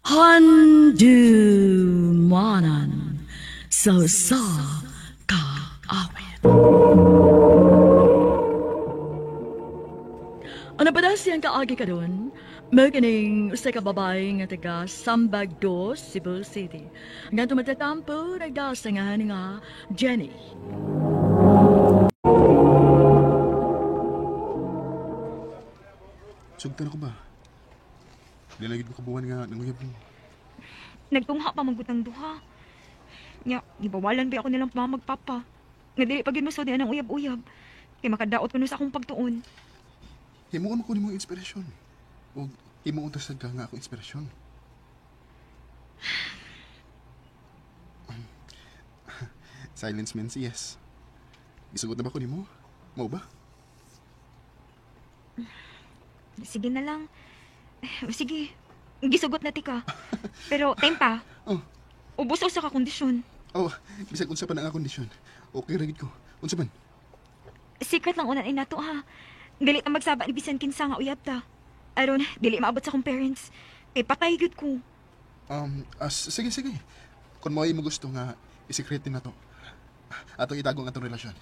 Handumanan sa usa ka awit. Ano pa siyang kaagi karon? Mao kining usa ka babae nga taga Sambag Dos, Cebu City. Nga tumatatampo nagdasangan nga Jenny. Sugtan ako ba? Di lagi ko kabuhan nga nanguyab mo. Nagtungha pa manggutang duha. Nya, gibawalan ba ako nilang mamagpapa. Nga dili pa gyud mo ang uyab-uyab. Kay makadaot kuno sa akong pagtuon. Himuon ko nimo inspirasyon. O himuon ta sad ka nga ako inspirasyon. Silence means yes. Gisugot na ba ko nimo? Mao ba? Sige na lang. Sige, gisugot na tika. Pero time pa. Oh. Ubos sa ka kondisyon. Oh, bisag unsa pa na ang kondisyon. Okay ra gid ko. Unsa man? Secret lang unan inato ha. Dili ta magsaba ni bisan kinsa nga uyab ta. Aron, dili maabot sa akong parents. Kay patay gyud ko. Sige sige. Kung mo mo gusto nga isikret na to. Atong itago ang atong relasyon.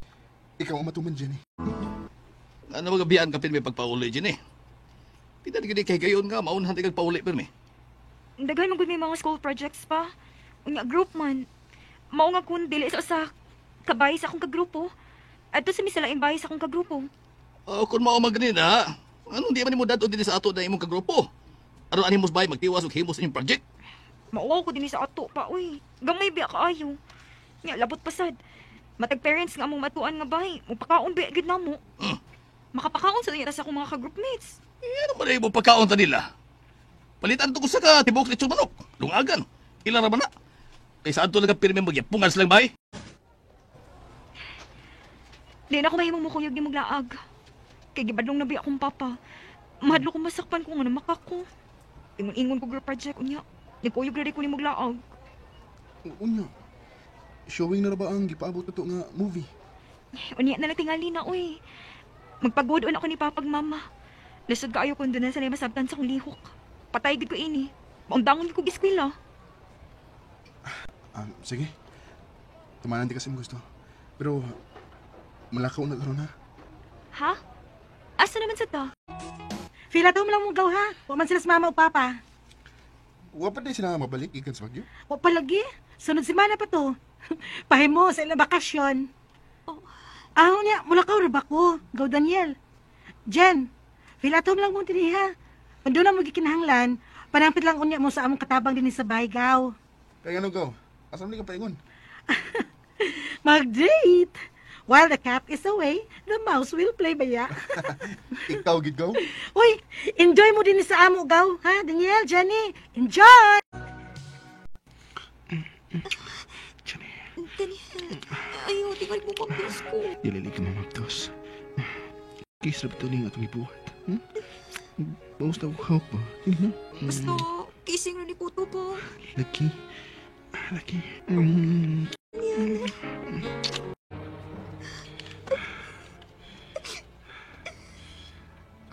Ikaw ang matuman, Jenny. Ano ba gabihan ka pirmi pagpauli, Jenny? Di na kay gayon nga, maunhan di kag pauli pirmi. Daghan man gud may mga school projects pa. Unya group man. Mao nga kun dili sa kabay sa akong kagrupo. Adto sa misalaing bahay sa akong kagrupo. Kung mao man gani na, anong di man nimo dadto dinhi sa ato na imong kagrupo? Aron ani mo bay magtiwas og himos inyong project? Mauwaw ko dinhi sa ato pa uy. Gamay biya kaayo. Nya labot pasad. Matag parents nga among matuan nga bahay, mupakaon biya gid namo. Makapakaon sa niya sa akong mga kagroupmates. Eh, ano man mo pagkaon ta nila? Palitan to ko sa ka tibok lechon manok. Lungagan. Ila ra ba na? Kay sa adto lang ka pirmi magyapungan silang bay. Di na ako mahimong mukuyog ni maglaag. Kay gibadlong na biya akong papa. Mahadlo ko masakpan ko nga namakako. Ingon-ingon ko group project unya. Nagkuyog na rin ko ni maglaag. Unya. Showing na ra ba ang gipaabot na to nga movie? Unya na lang tingali na, uy. Magpagod ako ni papag mama. Lisod kaayo kung doon na sila masabtan sa akong lihok. Patay gid ko ini. Maundangon ko giskwela. Sige. Tumanan di kasi mo gusto. Pero, malakaw na karon ha. Ha? Asa naman sa ta? Fila to mo lang mong gaw ha. Wa man sila sa mama o papa. Wa pa din sila mabalik ikan sa Bagyo. Wa palagi. Sunod semana pa to. Pahimo sa ilang bakasyon. Oh. Ahon niya, mula ka ra ba ko? Gaw Daniel. Jen, fila to mo lang mong dinhi ha. Kung doon na mo gikinahanglan, panampit lang unya mo sa among katabang dinhi sa bahay gaw. Kaya ano gaw? Asa man ka paingon? Mag-date! While the cat is away, the mouse will play baya. Ikaw gid gaw? Uy, enjoy mo din sa amo gaw, ha? Daniel, Jenny, enjoy! Jenny, Daniel, ayaw, tingal mo mabdos ko. dili ka mamabdos. Kisrap to ning atong ibuhat. Bawas na ako ba? Sige na. Basta, kissing na ni Kuto po. Laki. Laki.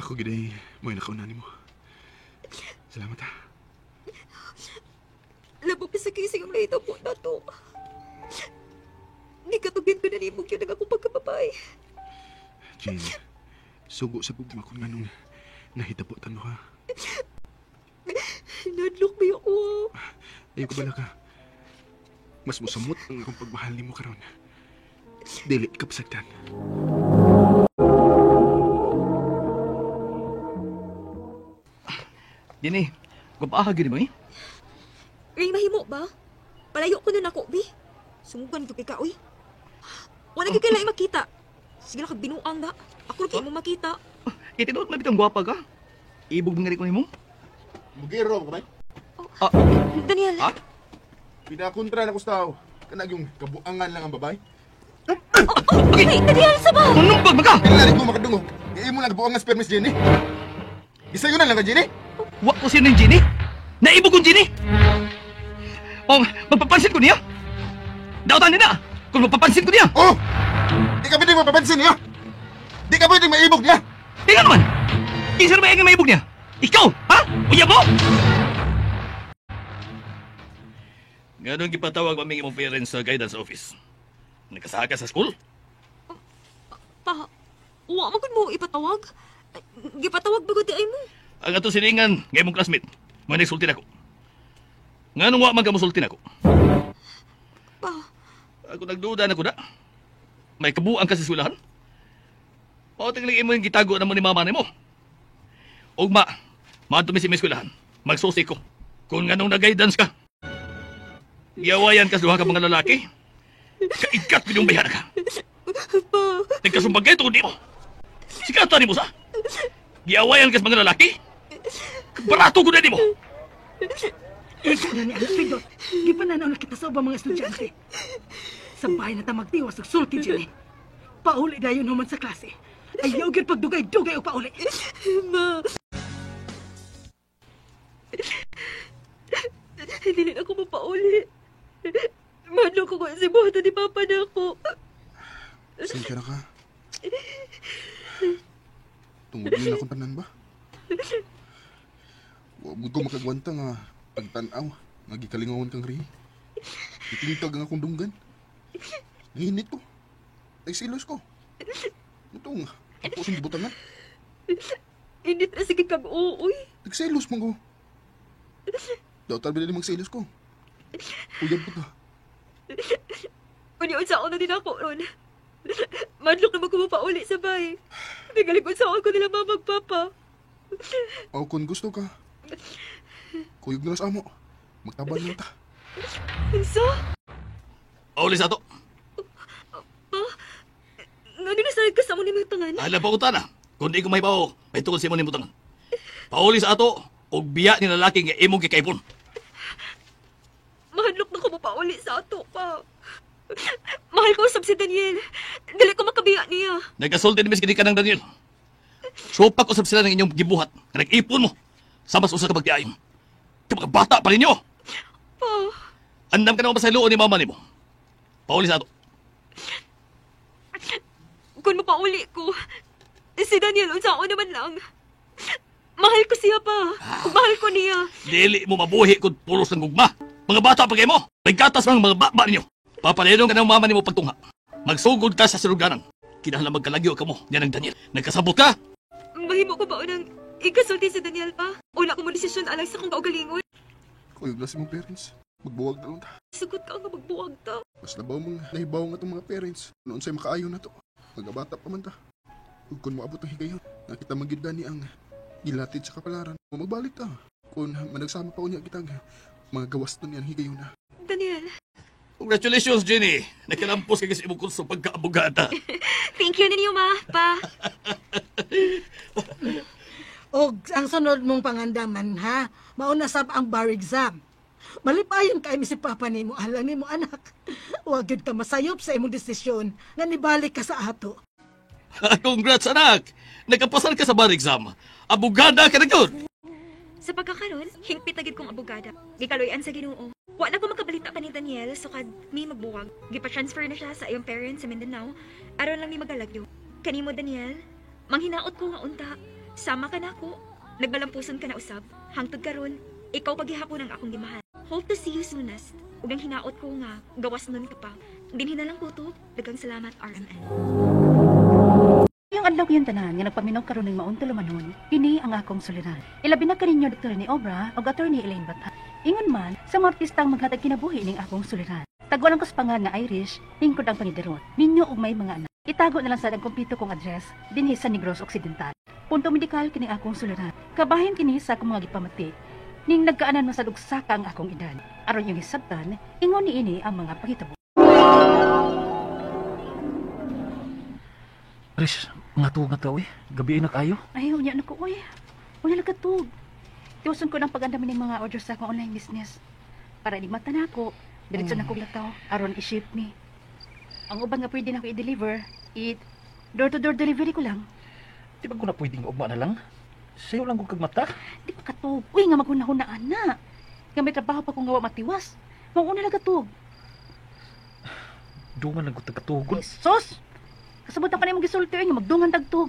Ako giday, mo'y nakauna nimo. Salamat ha. Labok na sa kissing ang lahita po na to. Hindi katugin ko na nimo yun ang akong pagkababay. Jane, sugo sa gugma kung anong nahitabutan mo ha. Nadlok ba ako? Ayaw ko bala ka. Mas musamot ang akong pagmahal nimo karon. Dili ka pasagdan. Jenny, gwapaha gid mo eh. Ray, mahimo ba? Palayo ko na nako, bi. Sumugan ko kay ka, uy. Wala gyud kay makita. Sige lang kag binuang da. Ako ra kay mo makita. Kay tinuod man bitong gwapa ka. Ibog nga ko nimo. Mugiro ka ba? Ah, Daniel. Ah? Pinakontra na ko sa tao. Kanag yung kabuangan lang ang babae. Ay, Daniel, sa ba? Unong bag ka? Dili na ko makadungog. Imo lang kabuangan sa permis Jenny. Isayo na lang ka Jenny. Wa ko siya ng Jenny. Naibog kong Jenny. O, magpapansin ko niya. Dautan niya na. Kung magpapansin ko niya. Oh! Di ka pwedeng mapapansin niya. Di ka pwedeng maibog niya. Tingnan naman. Kinsa ba yung maibog niya? Ikaw, ha? Uyab mo? Nganong gipatawag maming imong parents sa guidance office? Nagkasaka sa school? Pa, wa man gud mo ipatawag. Gipatawag ba gud ay mo? Ang ato silingan nga imong classmate, mo nagsulti nako. Nganong wa man ka mosulti nako? Pa, Ako nagduda na ko na. May kabuang ka sa eskwelahan. Mao tingling imo yung gitago na mo ni mama nimo. Ugma, maadto mi sa imong eskwelahan. Magsusi ko. Kung nganong na-guidance ka. Giawayan ka sa duha ka mga lalaki. Kaikat ko yung bayara ka. Pa, Nagkasumbagay tungod nimo. Sikata nimo sa. Giawayan ka sa mga lalaki. Barato ko na nimo. Unsa na ni anak Pindot? Gipananaw na kita sa ubang mga estudyante. Sa bahay na ta magtiwas og sulti, Jenny. Pauli dayon human sa klase. Ayaw gyud pagdugay-dugay og pauli. Ma. Dili na ako mapauli. Madlo ko kung si buhatan ni Papa na ako. Pasensya na ka. Tungod yun akong tanan ba? Wa mo ko makagwanta nga pagtan-aw, nga gikalingawan kang rihi. Gitingkag ang akong dunggan. Nanginit ko. Nagsilos ko. Ito nga, ako sing gibutangan. Init na sige kag uuy. Nagselos man ko. Daw talbi na magselos ko. Uyab ko ta. Uniun sa na din ako ron. Madlok naman ko mapauli sa bahay. Nagaling unsaon ko nila mama papa. O kung gusto ka, kuyog na lang sa amo. Magtabang lang ta. Unsa? Pauli sa ato. Pa? Ngano na sa ka sa amo ni tangan? Alam pa ko tana. Kung di ko may bao, may tungkol sa imo nimo tangan. Pauli sa ato, og biya ni lalaki nga imong gikaipon. Mahadlok na ko mapauli sa ato pa. Mahal ko usab si Daniel. Dili ko makabiya niya. Nagasulti ni Miss ka ng Daniel. Supak usab sila ng inyong gibuhat. Nga nag-ipon mo. Sa mas usa ka magdiayon. Ka mga bata pa ninyo. Pa, Andam ka na pasayloon ni mama nimo. Pauli sa ato. kung mapauli ko, si Daniel unsaon naman lang. Mahal ko siya pa. Mahal ko niya. Dili mo mabuhi kung pulos ng gugma. Mga bata pa kayo mo. May gatas mang mga baba ninyo. Papalinong ka ng mama nimo pagtungha. Magsugod ka sa siruganan. Kinahanglan magkalagyo ka mo. Yan ang Daniel. Nagkasabot ka. Mahimo ko ba unang ikasulti si Daniel pa? Una ko mo desisyon alang sa kong kaugalingon. Kuyog lang sa imong parents. Magbuwag na lang ta. Sugot ka nga magbuwag ta. Mas labaw mong nahibaw nga itong mga parents. Noon sa'yo makaayo na to. Magabata pa man ta. Ug kung moabot ang higayon, nakita man gyud gani ang gilatid sa kapalaran. Magbalik ta. Kung managsama pa unya kitang mga gawas to niyang higayon na. Daniel, Congratulations, Jenny. Nakalampos ka sa imong kurso pagkaabogada. thank you ninyo ma, pa. Og ang sunod mong pangandaman ha, mauna sab ang bar exam. Malipayon kay mi si papa nimo alang nimo anak. Wa gyud ka masayop sa imong desisyon nga nibalik ka sa ato. Congrats, anak. Nakapasar ka sa bar exam. Abogada ka na gyud. Sa pagkakaron, hingpit na gid kong abogada. Gikaluy-an sa Ginoo. Wa na ko makabalita pa ni Daniel sukad mi magbuwag. Gipa-transfer na siya sa iyong parents sa Mindanao aron lang mi magalagyo. Kanimo Daniel, manghinaot ko nga unta. Sama ka nako. Nagbalampuson ka na usab. Hangtod karon, ikaw pagihapon ang akong gimahal. Hope to see you soonest. Ug ang hinaot ko nga gawas nun ka pa. Dinhi na lang ko to. Daghang salamat RMN. Yung adlaw kayong tanan nga nagpaminaw karon ning maong tulumanon, kini ang akong suliran. Ilabi na kaninyo Dr. ni Obra ug Attorney Elaine Bata. Ingon man sa mga artistang maghatag kinabuhi ning akong suliran. Taguan ang kuspangan nga Irish, hingkod ang pangidaron. Minyo og may mga anak. Itago na lang sa ang kumpleto kong address dinhi sa Negros Occidental. Punto medikal kini akong suliran. Kabahin kini sa akong mga gipamati. Ning nagkaanan man sa ugsaka ang akong edad. Aron yung hisabtan, ingon niini ang mga panghitabo. Rish, nga tuog na tao eh. Gabi na kayo. Ay, unya na ko, uy. Unya lang katug. Tiwason ko ng pag-andam ng mga orders sa akong online business. Para di mata na ako, diretso na kong lakaw, aron i-ship ni. Ang uban nga pwede na ako i-deliver, it door-to-door delivery ko lang. Di ba ko na pwedeng ugma na lang? Sayo lang ko kag mata. Di pa katug. Uy, nga maghuna-hunaan na. Nga may trabaho pa kong gawa matiwas. Mauna lang katug. Dungan lang ko tagkatugon. Ay, sus! Kasabot ang kaniyang gisulti, uy, nga magdungan tagtug.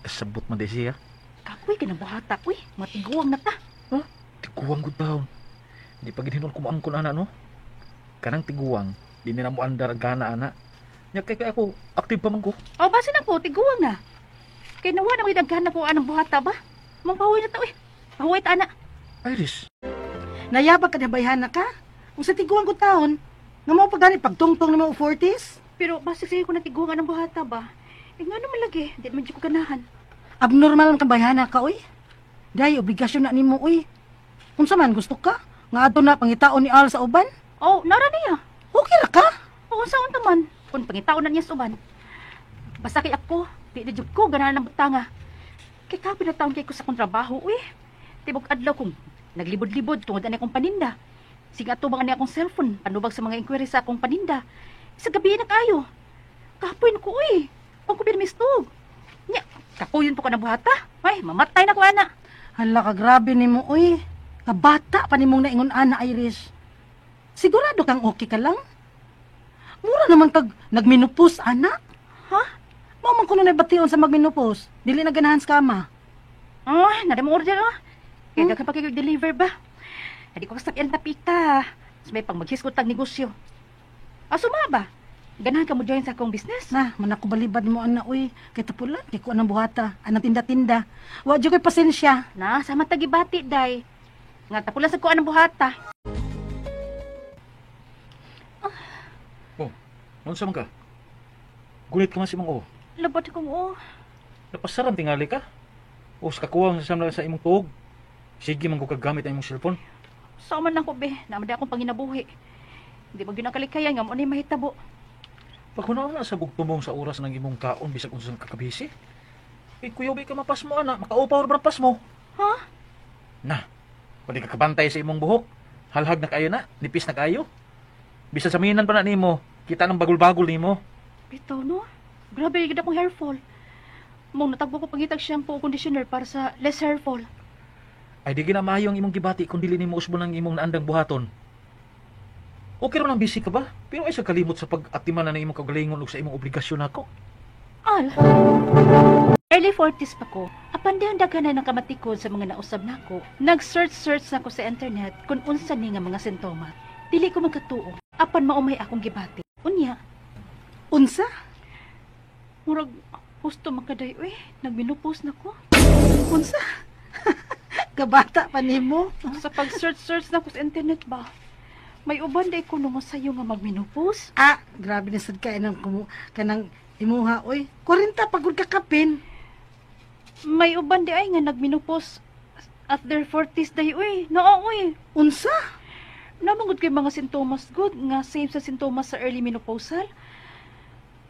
Kasabot man di siya. Kapoy ka ng buhata, uy. Matiguang na ta. Tiguang gud taon. Di pa gid hinuon ko moangkon ana no. Kanang tiguang, di nila mo andar ang gana ana. Nya kay kay ako active pa man ko. O base na ko, tiguang na. Kay nawa na may daghan na ko anang buhata ba? Mong pahuway na ta uy. Pahuway ta ana. Iris, Nayabag ka na bayhana ka? Kung sa tiguang ko taon, nga mao pa gani pagtungtong na mo 40s? Pero base sa'yo ko na tiguang anang buhata ba? Eh nga naman lagi, di man jud ko ganahan. Abnormal ang kabayhana ka, oy. Day, obligasyon na nimo, oy. Unsa man gusto ka? Nga adto na pangitaon ni Al sa uban? Oh, nara niya. Okay ra ka? Oo, sa unta man. Kung pangitaon na niya sa uban. Basta kay ako, di na jud ko ganahan ng butanga. Kay kapi na taon kay ko sa akong trabaho, uy. Tibok adlaw kong naglibod-libod tungod ani akong paninda. Sige atubang ani akong cellphone, panubag sa mga inquiry sa akong paninda. Sa gabi na kayo. Kapoy na ko, uy. Huwag ko pirmistog. Nya, kapuyon po ka na buhata. Ay, mamatay na ko, ana. Hala ka, grabe nimo, oy. Kabata pa nimong naingon ana, Iris. Sigurado kang okay ka lang? Mura naman kag nagminupos, ana. Ha? Mao man kuno bation sa magminupos. Dili na ganahan sa kama. Ah, nari mo order, ah. Kaya hmm? Ka deliver ba? Hindi ko kasakyan tapita. Sa may pang maghiskot tag negosyo. Aso ma ba? Ganahan ka mo join sa akong business? Na, man ako balibad mo ana, oy. Kay tapulan, kay ko anang buhata, anang tinda-tinda. Wa jud ko'y pasensya. Na, sama tagibati, day. Nga tapulan sa ko anang buhata. unsa man ka? Gulit ka man si Mang O. Labot akong oh. Napasaran tingali ka. O sa kakuwang sa samla sa imong tuog. Sige man ko kagamit ang imong cellphone. Sa man ako, be. Naman di akong panginabuhi. Hindi mo ginakalikayan nga mo ni mahitabo. Pag na sa bugtumong sa oras ng imong kaon bisag unsang kakabisi. Eh kuyaw ka mapas mo ana, makaupaw ra pas mo. Ha? Na. Pwede ka kabantay sa imong buhok. Halhag na kayo na, nipis na kayo. Bisan sa minan pa na nimo, kita ng bagul-bagul nimo. Bitaw, no? Grabe, gid akong hair fall. Mong natagbo ko pangitag shampoo o conditioner para sa less hair fall. Ay di ginamayo ang imong gibati kung dili nimo usbon ang imong naandang buhaton. Okay ra man busy ka ba? Pero ay sa kalimot sa pag-atiman na imong kagalingon ug sa imong obligasyon nako. Al. Early 40s pa ko. Apan di ang daghan na nakamatikod sa mga nausab nako. Nag-search-search na ko sa internet kung unsa ni nga mga sintoma. Dili ko magkatuo. Apan maumay akong gibati. Unya, Unsa? murag husto makaday uy, nagminupos na ko. Unsa? Kabata pa nimo. Sa pag-search-search na ko sa internet ba. May uban day ko nung sayo nga magminupos. Ah, grabe na sad kay nang kumu kanang imuha oy. 40 pagod ka kapin. May uban di ay nga nagminupos at their 40s day uy. Noo uy. Unsa? Namangod kay mga sintomas good nga same sa sintomas sa early menopausal.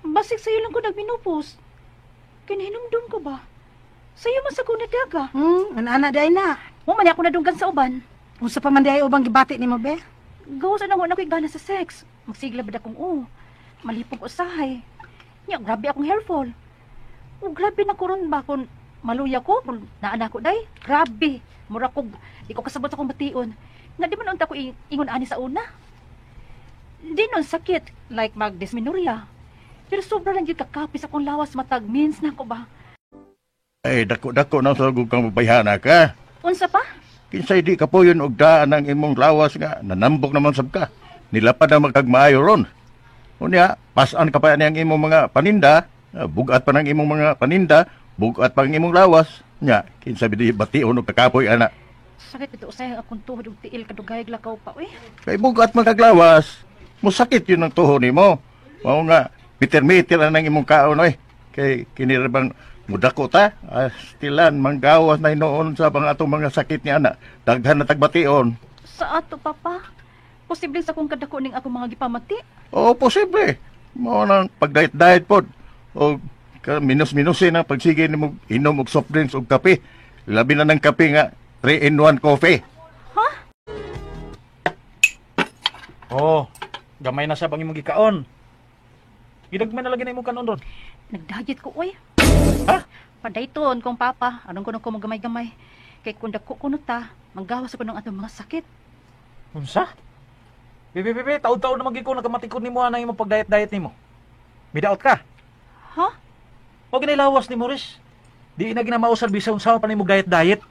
Basig sayo lang ko nagminupos. Kinahinumdum ko ba? Sayo man sa ko nadaga. Ana day na. Mo man ako nadunggan sa uban. Unsa pa man day ubang gibati nimo be? Gawas na na ko'y gana sa sex. Magsigla ba akong o. Malipong usahay. Nya, grabe akong hair fall. O grabe na ko ron ba kung maluya ko, kung naana ko day. Grabe. Mura kog, di ko kasabot akong bation. Nga di man unta ko ingon ani sa una. Di nun sakit, like mag-dysmenorrhea. Pero sobra lang jud kakapis akong lawas matag means na ko ba. Ay, dako-dako na sa kang babayhana ka. Unsa pa? Kinsay di ka po yun og daan ang imong lawas nga, nanambok naman sab ka. Nilapad na magkagmaayo ron. Unya, pasan ka pa niyang imong mga paninda, bugat pa ng imong mga paninda, bugat pa ang imong lawas. Nya, kinsa di bation og kakapoy ana. Sakit ito usay akong tuhod ug tiil kadugay lakaw pa uy. Kay bugat man kag lawas, musakit yun ang tuho nimo. Mao nga, mitir-mitir ang imong kaon oy. Kay kini ra bang mudako ta, astilan manggawas na hinuon sa mga atong mga sakit ni ana. Daghan na tagbation. Sa ato papa. Posible sa kong kadako ning akong mga gipamati. Oo, posible. Mao nang pag-diet-diet pod. O minus-minusin ang pagsige nimo inom og soft drinks og kape. Labi na ng kape nga 3 in 1 coffee. Oh, gamay na sa bang imong gikaon. Gidagmay na lagi na imong kanon ron. Nagdayet ko oy. Ha? Padayton kong papa, aron ko ko magamay-gamay. Kay kung dako kuno ta, manggawas ako ng atong mga sakit. Unsa? Bebe, bebe, taon-taon na magiko nagkamatikod nimo ana imong pag-diet-diet nimo. Midaot ka. Ha? O ginailawas ni Morris. Di na ginamausad bisa unsa pa nimo diet-diet.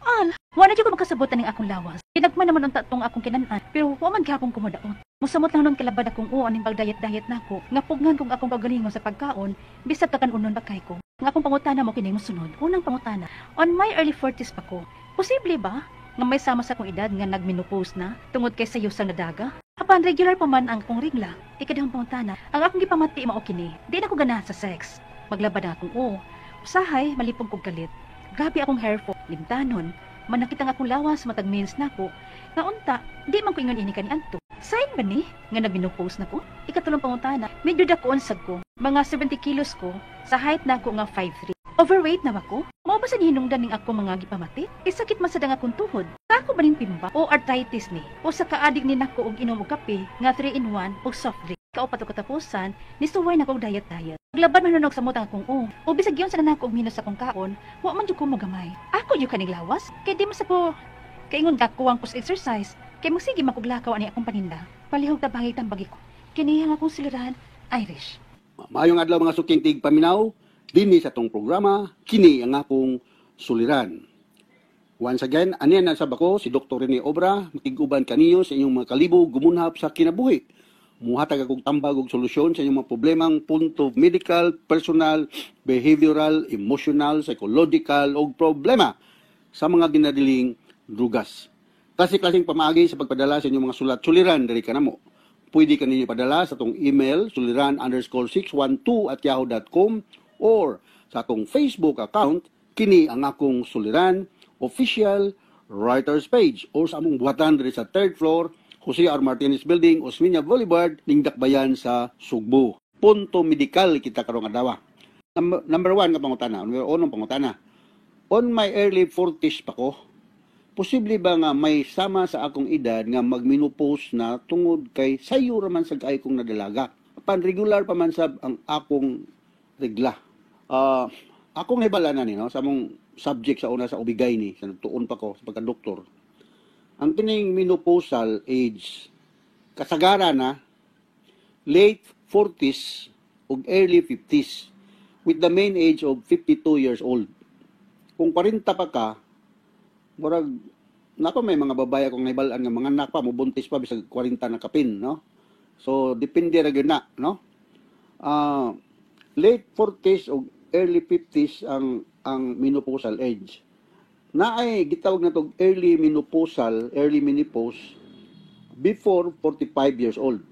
Al, Wa na jud ko makasabot aning akong lawas. Kinagman naman unta tong akong kinan-an, pero wa man gihapon ko modaot. Musamot lang nun kalabad akong uo aning pagdayet-dayet nako, nga pugnan kong akong kaugalingon sa pagkaon, bisag kakanunon ba kay ko. Nga akong pangutana mo kini mosunod. Unang pangutana, on my early 40s pa ko, posible ba nga may sama sa akong edad nga nagmenopause na tungod kay sayo sang nadaga? Apan regular pa man ang akong rigla. Ikadahang pangutana, ang akong gipamati mao kini, di na ko ganahan sa sex. Maglabad ang akong uo. Usahay, malipong kog kalit. Grabe akong hair fall, limtanon. Manakit ang akong lawas matag mens nako. Nga unta, di man ko ingon ini kani anto. Sign ba ni nga nagmenopause na ko? Ikatulong pangutana, medyo dakoon sad ko. Mga 70 kilos ko sa height nako nga 5'3". Overweight na ba ko? Mao ba sa hinungdan ning ako mga gipamati? Isakit man sad ang akong tuhod. Ako ba ning pimba o arthritis ni? O sa kaadik ni nako og inom og kape nga 3 in 1 og soft drink. Kaupat og katapusan, nisuway na og diet-diet. Paglaban man og samot ang akong o. O bisag giyon sa nako og minus akong kaon, wa man jud ko mogamay. Ako jud kaning lawas, kay di man sa ko kaingon gakuwang ko sa exercise, kay magsige man kog lakaw ani akong paninda. Palihog tabangay tambagi ko. Kini ang akong suliran, Irish. Maayong adlaw, mga suking tigpaminaw, dinhi sa atong programa, kini ang akong suliran. Once again, aniya na sab ako si Dr. Rene Obra, makig-uban kaniyo sa inyong mga kalibog gumunhap sa kinabuhi. Muhatag akong tambag og solusyon sa inyong mga problemang punto medical, personal, behavioral, emotional, psychological og problema sa mga ginadiling drugas. Klase-klaseng pamaagi sa pagpadala sa inyong mga sulat suliran diri kanamo. Pwede ka ninyo padala sa atong email suliran_612@yahoo.com or sa atong Facebook account, kini ang akong suliran official writers page, or sa among buhatan diri sa third floor, Jose R. Martinez Building, Osmeña Boulevard, ning Dakbayan sa Sugbo. Punto medikal kita karong adlaw. Number one nga pangutana, number uno pangutana. On my early 40s pa ko, posible ba nga may sama sa akong edad nga magmenopause na tungod kay sayo raman sa kay kong nadalaga? Apan regular pa man sab ang akong regla. Akong hibala na ni, no, sa among subject sa una sa OB-GYN ni sa nagtuon pa ko sa pagka-doktor. Ang kining menopausal age kasagaran na late 40s ug early 50s with the main age of 52 years old. Kung 40 pa ka, murag nako may mga babae akong nahibal-an nga mga anak pa, mubuntis pa bisag 40 na kapin, no? So depende ra gyud na, no? Late 40s o early 50s ang menopausal age. Naay gitawag na tog early menopausal, early menopause before 45 years old.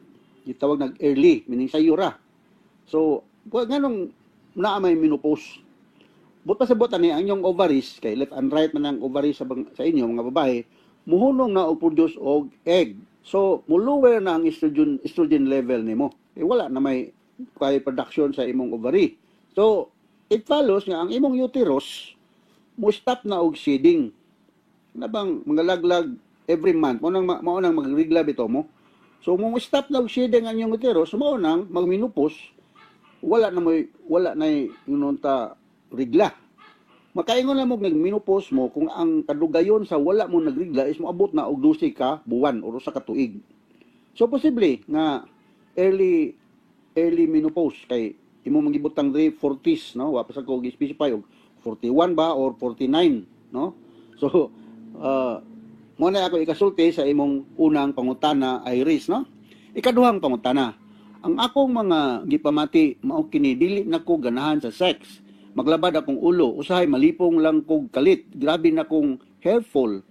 Gitawag nag early, meaning sayo ra. So, wa nganong naa may menopause? Buot pasabot ani ang inyong ovaries, kay left and right man ang ovaries sa inyo mga babae, muhunong na og produce og egg. So, mo-lower na ang estrogen level nimo. Eh, wala na may kay production sa imong ovary. So, it follows nga ang imong uterus mo stop na og shedding. Na bang mga laglag every month, mao nang magrigla bitaw mo. So, mo stop na og shedding ang inyong uterus, mao nang magmenopause, wala na yun ta rigla. Makaingon na mo nagmenopause mo kung ang kadugayon sa wala mo nagrigla is moabot na og 12 ka buwan o sa ka tuig. So posible nga early early menopause kay imo mangibutang diri 40s, no? Wa pa sa ko gi-specify og 41 ba or 49, no? So mo na ako ikasulti sa imong unang pangutana, Iris, no? Ikaduhang pangutana. Ang akong mga gipamati mao kini: dili na ko ganahan sa sex. Maglabad akong ulo, usahay malipong lang kog kalit. Grabe na kong hair fall.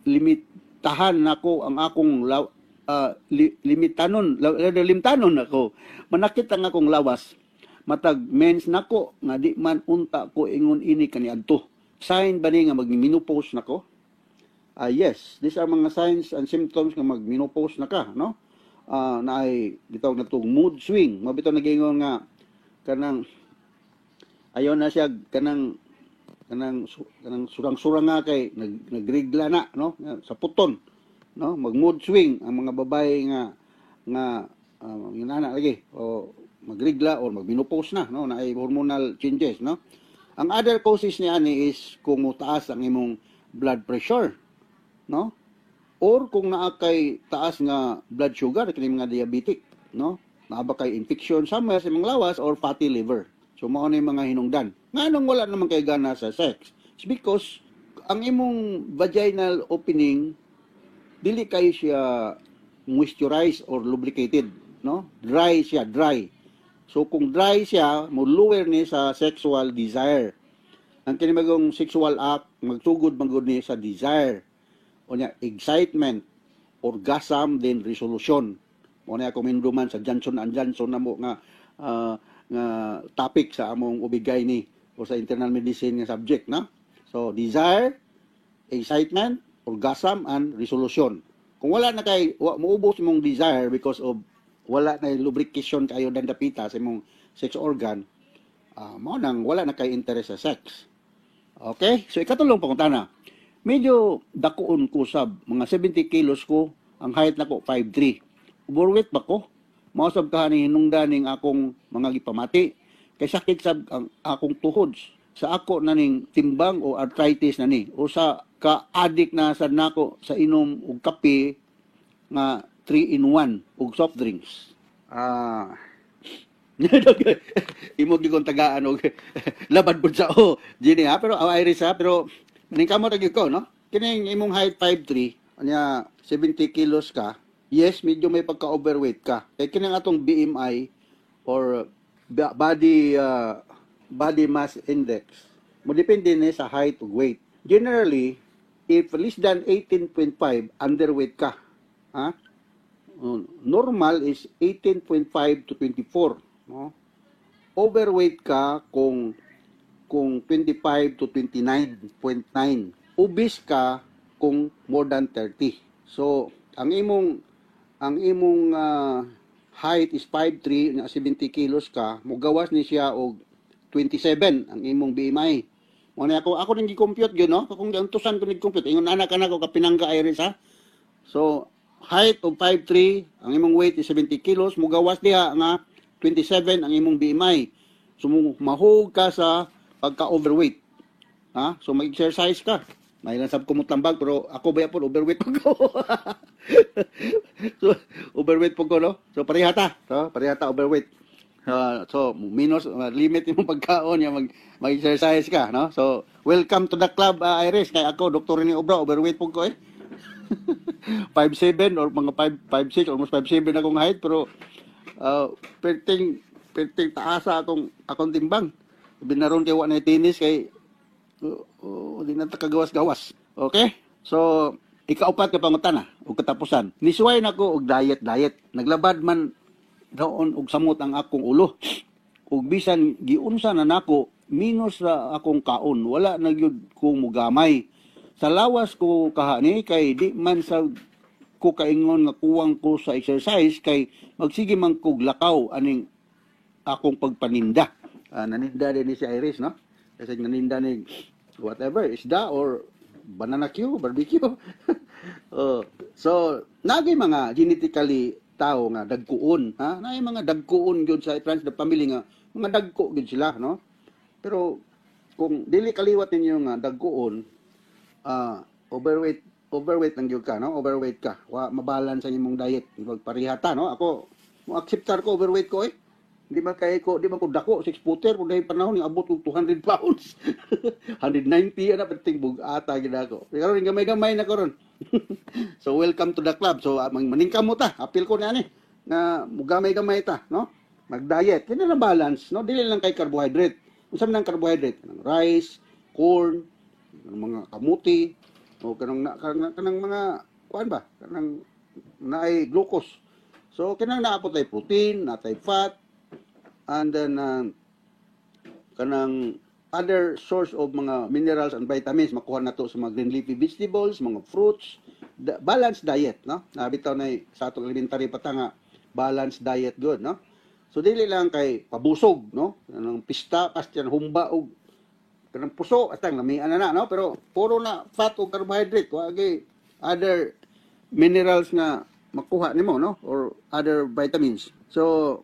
Limitahan nako ang akong limitanon ako. Manakit ang akong lawas. Matag mens nako nga di man unta ko ingon ini kaniadto. Sign ba ni nga mag-menopause nako? Ah, yes, these are mga signs and symptoms nga mag-menopause na ka, no? Na ay gitawag na tong mood swing. Mao bitaw nagingon nga kanang ayaw na siya kanang surang-surang nga kay nagrigla na, no? Sa puton, no? Mag mood swing ang mga babae nga nga yun ana lagi o magrigla or magmenopause na, no? Na ay hormonal changes, no? Ang other causes niya ani is kung mutaas ang imong blood pressure, no? Or kung naa kay taas nga blood sugar, kini mga diabetic, no? Naa ba kay infection somewhere sa imong lawas or fatty liver. So mao na yung mga hinungdan. Nganong wala naman kay gana sa sex? It's because Ang imong vaginal opening, dili kayo siya moisturized or lubricated, no? Dry siya, dry. So kung dry siya, mo lower ni sa sexual desire. Ang kini magong sexual act, magsugod magud ni sa desire. O niya, excitement, orgasm, then resolution. Mo na ako minduman sa Johnson and Johnson na mo nga nga topic sa among OB-GYN o sa internal medicine nga subject, no? So desire, excitement, orgasm, and resolution. Kung wala na kay wa, muubos imong desire because of wala na lubrication kayo dandapita sa imong sex organ, mao nang wala na kay interest sa sex. Okay? So ikatulong pangutana. Medyo dakuon ko sab, mga 70 kilos ko, ang height nako 5'3". Overweight ba ko? Mao sab ka ni hinungdan ning akong mga gipamati. Kay sakit sab ang akong tuhod sa ako na ning timbang o arthritis na ni o sa ka-addict na sad nako sa inom og kape nga 3 in 1 og soft drinks. Imo gyud kong tagaan og labad pud sa o Jenny ha, pero aw Iris ha, pero ningkamot gyud ko, no? Kining imong height 5'3", anya 70 kilos ka. Yes, medyo may pagka-overweight ka. Kay kining atong BMI or body mass index mo depende ni sa height ug weight. Generally, if less than 18.5, underweight ka. Ha? Normal is 18.5 to 24, no? Overweight ka kung 25 to 29.9. Obese ka kung more than 30. So, ang imong height is 5'3", na 70 kilos ka, mugawas ni siya og 27 ang imong BMI. Mo na ako ning gi-compute gyud, no? Kung giantusan ko ning compute, ingon anak anak ko kapinangga, Iris, ha. So, height of 5'3", ang imong weight is 70 kilos, mugawas diha nga 27 ang imong BMI. So, mahug ka sa pagka-overweight. Ha? So, mag-exercise ka. May lang sab ko mo tambag, pero ako ba po, overweight po ko. So, overweight po ko, no? So, pareha ta. So, pareha ta, overweight. So, minus, limit yung pagkaon, yung mag-exercise ka, no? So, welcome to the club, Iris. Kaya ako, Dr. Rene Obra, overweight po ko, eh. 5'7" or mga 5'5", almost 5'7" akong height, pero perting, perting taasa akong timbang. Binaron kay wa na tennis kay di na ta kagawas-gawas. Okay? So, ikaupat ka pangutana ug katapusan. Nisuway nako og diet diet. Naglabad man doon og samot ang akong ulo. Ug bisan giunsa na nako, minus ra akong kaon. Wala na gyud ko mugamay. Sa lawas ko kahani kay di man sa ko kaingon nga kuwang ko sa exercise kay magsige man kog lakaw aning akong pagpaninda. Naninda din ni si Iris, no? Kasi naninda ni whatever, isda or banana Q, barbecue. Oh, so, nagay mga genetically tao nga dagkuon, ha? Naay mga dagkuon gyud sa friends the family nga mga dagko gyud sila, no? Pero kung dili kaliwat ninyo nga dagkuon, overweight overweight lang gyud ka, no? Overweight ka. Wa mabalance ang imong diet. Pagparihata, no? Ako, mo acceptar ko overweight ko eh. Di man kay ko, di man ko dako, 6 footer kung dahil panahon ni abot og 200 pounds. 190 ana perting bug-ata gid ako. Pero rin gamay-gamay na ko ron. So welcome to the club. So maningkamot ta, apil ko na ani nga mugamay-gamay ta, no? Mag-diet. Kini lang balance, no? Dili lang kay carbohydrate. Unsa man ang carbohydrate? Kanang rice, corn, kanang mga kamuti, o kanang kanang mga kuan ba? Kanang naay glucose. So kinang naa po tay protein, natay fat, and then kanang other source of mga minerals and vitamins makuha nato sa mga green leafy vegetables, mga fruits, balanced diet, no? Nabitaw na sa atong elementary pa ta nga balanced diet good, no? So dili lang kay pabusog, no? Kanang pista, pastyan humba og kanang puso atang lamian na na, no? Pero puro na fat o carbohydrate, wa gyud other minerals nga makuha nimo, no? Or other vitamins. So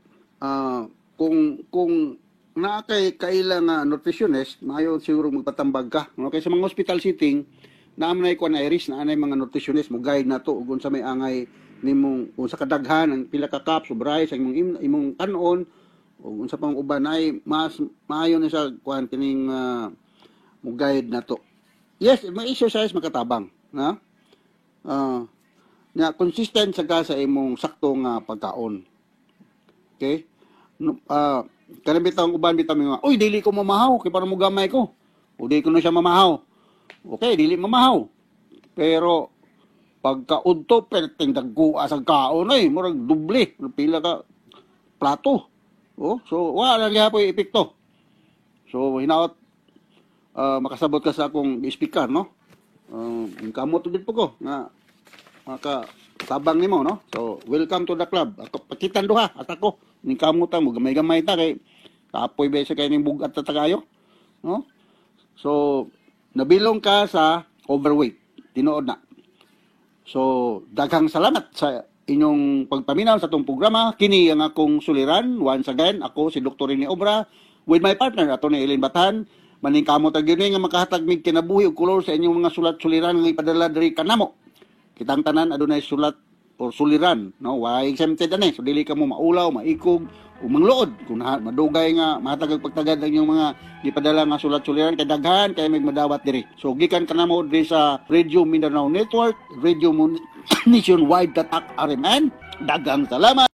kung naa kay kaila nga nutritionist, maayo siguro magpatambag ka, no? Kay sa mga hospital setting, naa man nay kuan, Iris, naa nay mga nutritionist mo guide nato ug unsa may angay nimong unsa kadaghan ang pila ka cups of rice ang imong kanon ug unsa pang uban ay mas maayo ni sa kuan kining mo guide nato. Yes, ma-exercise makatabang, na? Nya consistent sa ka sa imong sakto nga pagkaon. Okay? No, kanang bitaw ang uban bitaw mga, "Uy, dili ko mamahaw kay para mo gamay ko." O di ko na siya mamahaw. Okay, dili mamahaw. Pero pagkaudto perting dagko sa kaon ay murag doble, pila ka plato. Oh, so wala lang gihapon epekto. So hinaot makasabot ka sa akong speaker, no? Kamot gid po ko nga maka tabang nimo, no? So welcome to the club. Ako pakitan duha at ako ning kamot mo gamay-gamay ta kay kapoy ba sa kay ning bugat ta kayo, no? So nabilong ka sa overweight. Tinuod na. So daghang salamat sa inyong pagpaminaw sa atong programa. Kini ang akong suliran. Once again, ako si Dr. Rene Obra with my partner, Atty. Eileen Bathan. Maningkamot ang gyud nga makahatag mig kinabuhi ug kolor sa inyong mga sulat suliran nga ipadala diri kanamo. Kitang tanan adunay sulat or suliran, no? Wa exempted ani. So dili ka mo maulaw, maikog o mangluod kung madugay nga mahatag og pagtagad ang inyong mga gipadala nga sulat suliran kay daghan kay may madawat diri. So gikan kanamo diri sa Radio Mindanao Network, Radio Nationwide Tatak RMN. Daghang salamat.